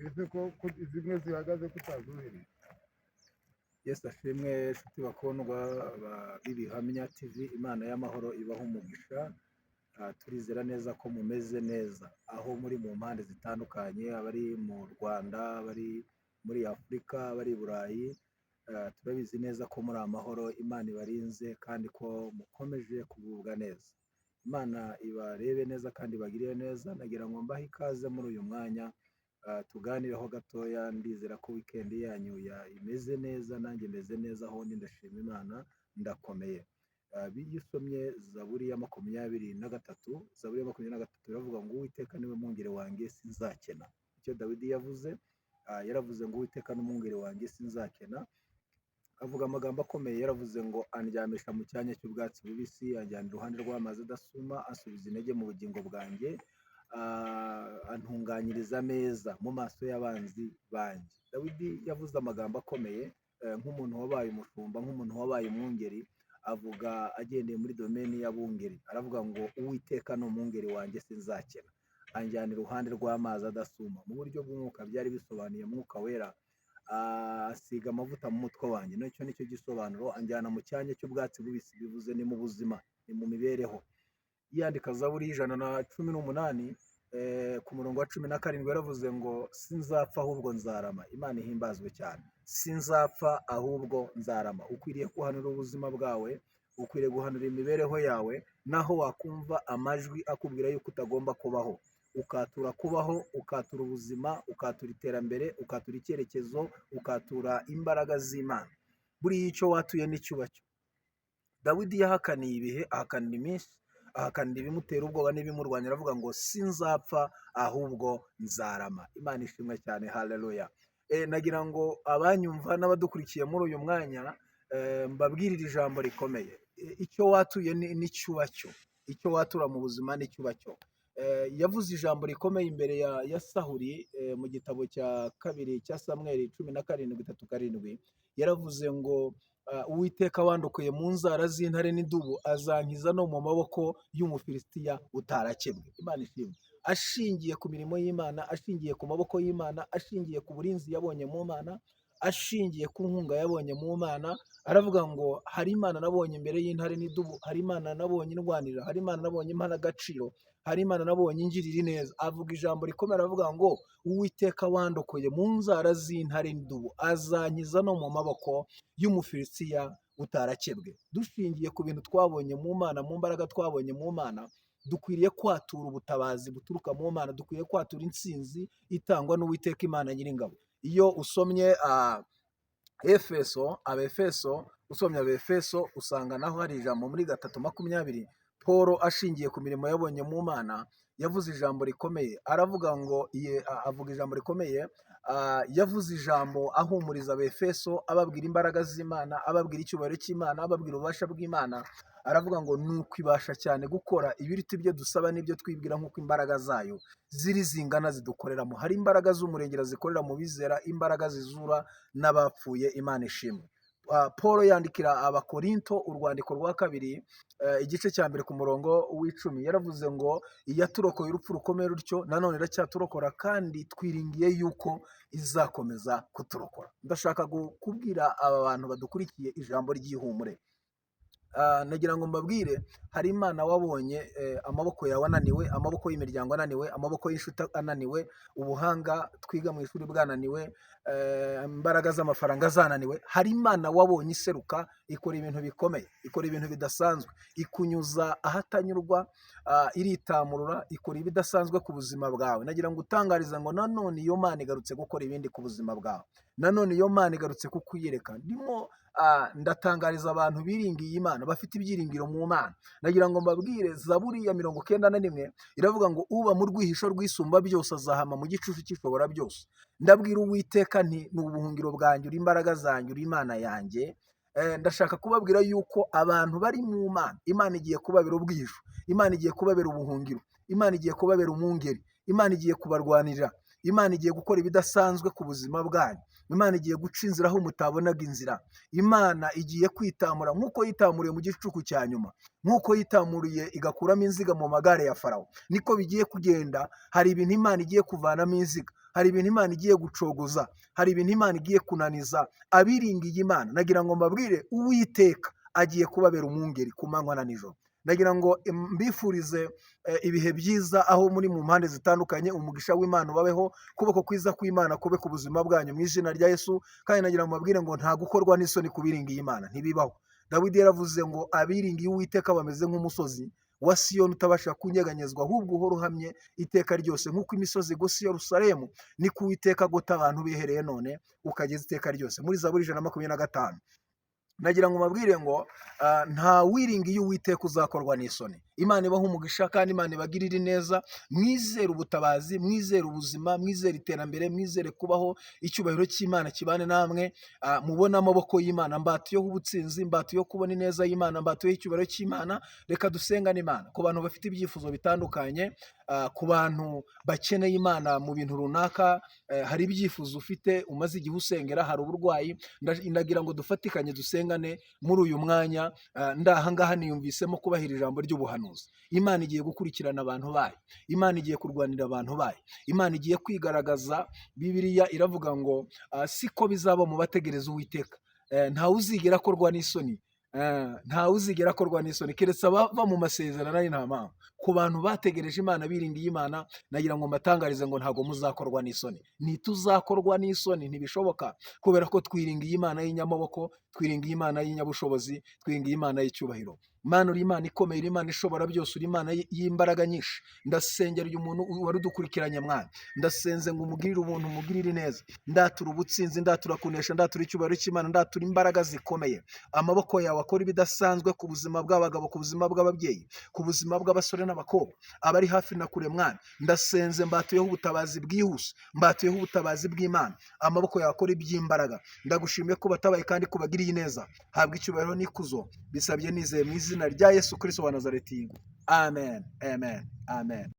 Ese ko zimwe zihagaze kutazuhiriye? Yesu ashimwe, nshuti bakundwa b'Ibihamya TV, Imana y'amahoro ibaha umugisha. Turizera neza ko mumeze neza aho muri mu mpande zitandukanye, abari mu Rwanda, abari muri Afurika, abari i Burayi. Turabizi neza ko muri amahoro, Imana ibarinze kandi ko mukomeje kugubwa neza. Imana ibarebe neza kandi ibagirire neza. Nagira ngo mbahe ikaze muri uyu mwanya, tuganireho gatoya. Ndizera ko weekend yanyu imeze neza, nanjye meze neza aho ndi, ndashima Imana, ndakomeye. Iyo usomye Zaburi ya 23, Zaburi ya 23 iravuga ngo: "Uwiteka niwe mwungeri wanjye, sinzakena." Icyo Dawidi yavuze, yaravuze ngo: "Uwiteka ni umwungeri wanjye, sinzakena." Avuga amagambo akomeye, yaravuze ngo: "Andyamisha mu cyanya cy'ubwatsi bubisi, anjyana iruhande rw'amazi adasuma, asubiza intege mu bugingo bwanjye, antunganyiriza ameza mu maso y'abanzi banjye." Dawidi yavuze amagambo akomeye, nk'umuntu wabaye umushumba, nk'umuntu wabaye umwungeri, avuga agendeye muri domaine y'abungeri. Aravuga ngo: "Uwiteka ni umwungeri wanjye, sinzakena, anjyana iruhande rw'amazi adasuma." Mu buryo bw'umwuka byari bisobanuye Mwuka Wera. Asiga amavuta mu mutwe wanjye, nicyo nicyo gisobanuro. Anjyana mu cyanya cy'ubwatsi bubisi, bivuze ni mu buzima, ni mu mibereho. Yandika Zaburi y'118, ku murongo wa 17, yaravuze ngo: "Sinzapfa, ahubwo nzarama." Imana ihimbazwe cyane. Sinzapfa, ahubwo nzarama. Ukwiriye guhanura ubuzima bwawe, ukwiriye guhanura imibereho yawe, naho wakumva amajwi akubwira yuko utagomba kubaho, ukatura kubaho, ukatura ubuzima, ukatura iterambere, ukatura icyerekezo, ukatura imbaraga z'Imana. Buriya icyo watuye n'icyubacyo. Dawidi yahakaniye ibihe, ahakanira iminsi, ahakanira ibimutera ubwoba n'ibimurwanya, aravuga ngo: "Sinzapfa, ahubwo nzarama." Imana ishimwe cyane, haleluya. Nagira ngo abanyumva n'abadukurikiye muri uyu mwanya, mbabwirire ijambo rikomeye. Icyo watuye n'icyubacyo, icyo watura mu buzima n'icyubacyo. Yavuze ijambo rikomeye imbere ya Sahuri, mu gitabo cya kabiri cya Samweli 17:37. Yaravuze ngo: "Uwiteka wandokoye mu nzara z'intare n'idubu azankiza no mu maboko y'Umufilisitiya utarakebwe." Imana ishimwe. Ashingiye ku mirimo y'Imana, ashingiye ku maboko y'Imana, ashingiye ku burinzi yabonye mu Mana, ashingiye ku nkunga yabonye mu Mana, aravuga ngo: "Hari Imana nabonye imbere y'intare n'idubu, hari Imana nabonye indwanirira, hari Imana nabonye impa agaciro, hari Imana nabonye ingirira neza." Avuga ijambo rikomeye, aravuga ngo: "Uwiteka wandokoye mu nzara z'intare n'idubu azankiza no mu maboko y'Umufilisitiya utarakebwe." Dushingiye ku bintu twabonye mu Mana, mu mbaraga twabonye mu Mana, dukwiriye kwatura ubutabazi buturuka mu Mana, dukwiye kwatura intsinzi itangwa n'Uwiteka Imana Nyiringabo. Iyo usomye Efeso, Abefeso, usomye Abefeso usanga naho hari ijambo muri 3:20. Paul ashingiye ku mirimo yabonye mu Mana yavuze ijambo rikomeye, aravuga ngo avuga ijambo rikomeye, yavuze ijambo ahumuriza Abefeso, ababwira imbaraga z'Imana, ababwira icyubahiro cy'Imana, ababwira ububasha bw'Imana. Aravuga ngo: "Nuko ibasha cyane gukora ibiruta ibyo dusaba n'ibyo twibwira, nk'uko imbaraga zayo ziri zingana zidukoreramo." Hari imbaraga z'umurengera zikorera mu bizera, imbaraga zizura n'abapfuye. Imana ishimwe. Paul yandikira Abakorinto urwandiko rwa kabiri, igice cya mbere ku murongo w'10, yaravuze ngo: "Iyaturokoye urupfu rukomeye rutyo, nanone iracyaturokora, kandi twiringiye yuko izakomeza kuturokora." Ndashaka kubwira aba bantu badukurikiye ijambo ry'ihumure. Nagira ngo mbabwire, hari Imana wabonye, amaboko yawe ananiwe, amaboko y'imiryango ananiwe, amaboko y'inshuti ananiwe, ubuhanga twiga mu ishuri bwananiwe, imbaraga z'amafaranga zananiwe. Hari Imana wabonye iseruka, ikora ibintu bikomeye, ikora ibintu bidasanzwe, ikunyuza ahatanyurwa, iritamurura, ikora ibidasanzwe ku buzima bwawe. Nagira ngo utangarize ngo nanone iyo Mana igarutse gukora ibindi ku buzima bwawe, nanone iyo Mana igarutse kukwiyereka. Ndimo ndatangariza abantu biringiye Imana, bafite ibyiringiro mu Mana. Nagira ngo mbabwire, Zaburi ya 91 iravuga ngo: "Uba mu rwihisho rw'Isumba byose azahama mu gicucu cy'Ishobora byose." Ndabwira Uwiteka nti: "Ni ubuhungiro bwanjye, uri imbaraga zanjye, uri Imana yanjye." Ndashaka kubabwira yuko abantu bari mu Mana, Imana igiye kubabera ubwihisho, Imana igiye kubabera ubuhungiro, Imana igiye kubabera umwungeri, Imana igiye kubarwanirira, Imana igiye gukora ibidasanzwe ku buzima bwanyu, Imana igiye guca inzira aho mutabonaga inzira, Imana igiye kwitamura nk'uko yitamuriye mu gicuku cya nyuma, nk'uko yitamuriye igakuramo inziga mu magare ya Farawo, niko bigiye kugenda. Hari ibintu Imana igiye kuvanamo inziga. Hari ibintu Imana igiye gucogoza, hari ibintu Imana igiye kunaniza abiringiye Imana. Nagira ngo mbabwire, Uwiteka agiye kubabera umwungeri ku manywa na nijoro. Ndagira ngo mbifurize ibihe byiza aho muri mu mpande zitandukanye. Umugisha w'Imana ubabeho, kuboko kwiza kw'Imana kube ku buzima bwanyu mu izina rya Yesu. Kandi nagira ngo mbabwire ngo nta gukorwa n'isoni ku biringiye Imana, ntibibaho. Dawidi yaravuze ngo abiringiye Uwiteka bameze nk'umusozi wa Siyoni utabasha kunyeganyezwa, ahubwo uhora uhamye iteka ryose. Nk'uko imisozi igose Yerusalemu, niko Uwiteka agota abantu bihereye none ukageza iteka ryose. Muri Zaburi 125. Nagira ngo mbabwire ngo nta wiringiye Uwiteka uzakorwa n'isoni. Imana ibaha umugisha kandi Imana ibagirire neza. Mwizere ubutabazi, mwizere ubuzima, mwizere iterambere, mwizere kubaho. Icyubahiro cy'Imana kibane namwe. Mubone amaboko y'Imana. Mbatuyeho ubutsinzi, mbatuyeho kubona ineza y'Imana, mbatuyeho icyubahiro cy'Imana. Reka dusengane Imana. Ku bantu bafite ibyifuzo bitandukanye, ku bantu bakeneye Imana mu bintu runaka, hari ibyifuzo ufite umaze igihe usengera, hari uburwayi, ndagira ngo dufatikanye dusengane muri uyu mwanya. Ndahangaha niyumvisemo kubahira ijambo ry'ubuhanuzi. Imana igiye gukurikirana abantu bayo, Imana igiye kurwanira abantu bayo, Imana igiye kwigaragaza. Bibiliya iravuga ngo siko bizaba mu bategereza Uwiteka. Ntawe uzigera akorwa n'isoni. Ntawe uzigera akorwa n'isoni keretse abava mu masezerano ari nta mpamvu. Ku bantu bategereje Imana, biringiye Imana, nagira ngo mbatangarize ngo ntabwo muzakorwa n'isoni. Ntituzakorwa n'isoni, ntibishoboka, kubera ko twiringiye Imana y'inyamaboko, twiringiye Imana y'inyabushobozi, twiringiye Imana y'icyubahiro. Mana, uri Imana ikomeye, uri Imana ishobora byose, uri Imana y'imbaraga nyinshi. Ndasengera uyu muntu wari udukurikiranye, mwana, ndasenze ngo umugirire ubuntu, umugirire neza. Ndatura ubutsinzi, ndatura kunesha, ndatura icyubahiro cy'Imana, ndatura imbaraga zikomeye. Amaboko yawe akora ibidasanzwe ku buzima bw'abagabo, ku buzima bw'ababyeyi, ku buzima bw'abasore n'abakobwa, abari hafi na kure. Mwana, ndasenze, mbatuyeho ubutabazi bwihuse, mbatuyeho ubutabazi bw'Imana. Amaboko yawe akora iby'imbaraga. Ndagushimiye ko batabaye kandi ko bagiriye neza. Habwa icyubahiro n'ikuzo. Bisabye nizeye mu izina rya Yesu Kristo wa Nazareti. Amen, amen, amen.